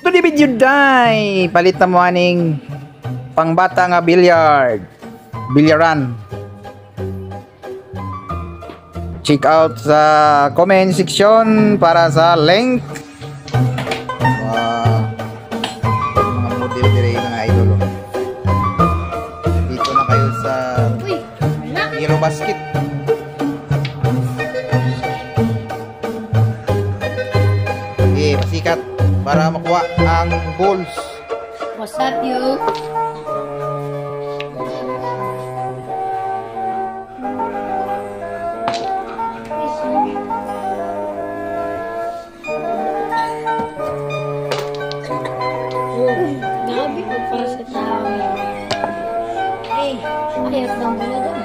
Today video day! Palit na mo aning pangbata nga billiard. Bilyaran. Check out sa comment section para sa link. Wow. Mga model dire, mga idol, oh. Dito na kayo sa Uy, wala. Hero Basket. Okay, pasikat para makuha ang balls. What's up, you? Grabe ko para sa tao. Eh, ayot lang pala doon.